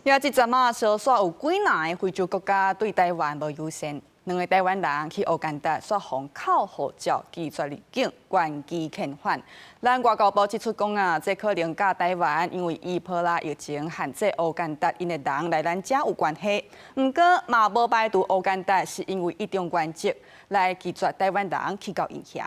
也這陣仔，相煞有幾若个非洲國家對台灣無友善，兩个台灣人去烏干達，煞予扣護照拒絕入境，關機遣返。咱外交部指出講啊，這可能佮台灣因為伊波拉疫情限制烏干達𪜶的人來咱遮有關係。毋過嘛無排除烏干達是因為一中原則來拒絕台灣人去到𪜶遐。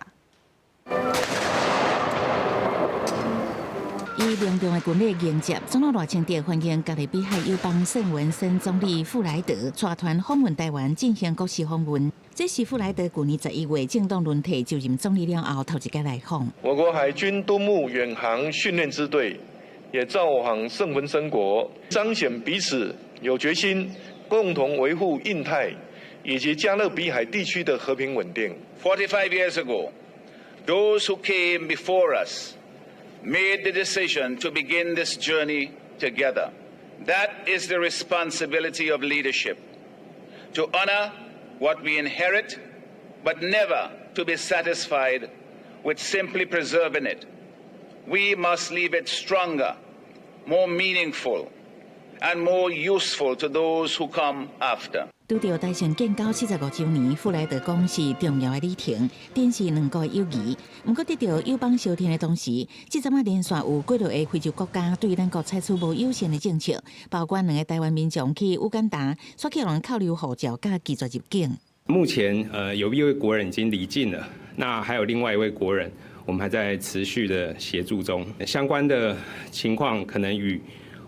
以隆重的軍禮迎接，總統賴清德歡迎加勒比海友邦聖文森總理傅萊德帶團訪問台灣進行國事訪問。這是傅萊德舊年11月政黨輪替就任總理了後頭一擺來訪。我國海軍敦睦遠航訓練支隊也造訪聖文森國，彰顯彼此有決心共同維護印太以及加勒比海地區的和平穩定。 45 years ago, those who came before us made the decision to begin this journey together. That is the responsibility of leadership, to honor what we inherit, but never to be satisfied with simply preserving it. We must leave it stronger, more meaningful, and more useful to those who come after. 拄著台聖建交45週年，傅萊德講是重要的里程，展示兩國的友誼。毋過得著友邦相挺的同時，這陣仔連續有幾落个非洲國家對咱國採取無友善的政策，包括兩个台灣民眾去烏干達，煞予人扣留護照佮拒絕入境。目前，有一位國人已經離境了，那還有另外一位國人，我們還在持續的協助中。相關的情況可能與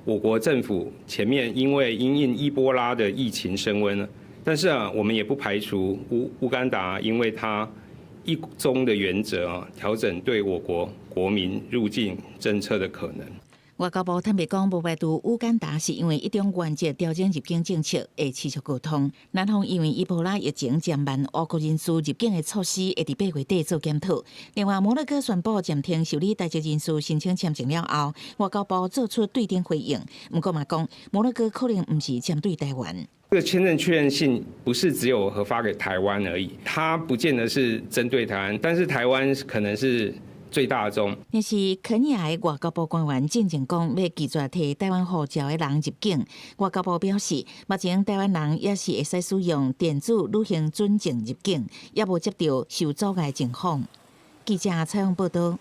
我國政府前面因為因應伊波拉的疫情升溫，但是啊，我們也不排除烏干達因為它一中的原則啊，調整對我國國民入境政策的可能。外交部坦白講，無排除烏干達是因為一中原則調整入境政策，會持續溝通。南方因為伊波拉疫情減慢外國人士入境的措施，會佇8月底做檢討。另外，摩洛哥宣布暫停受理台籍人士申請簽證了後，外交部做出對等回應。毋過嘛講，摩洛哥可能毋是針對台灣。這個簽證確認信不是只有核發給台灣而已，它不見得是針對台灣，但是台灣可能是最大宗。但是肯亞的外交部官員進前講，欲拒絕提台灣護照的人入境。外交部表示，目前台灣人也是會使使用電子旅行准證入境，也無接著受阻礙情況。記者採訪報導。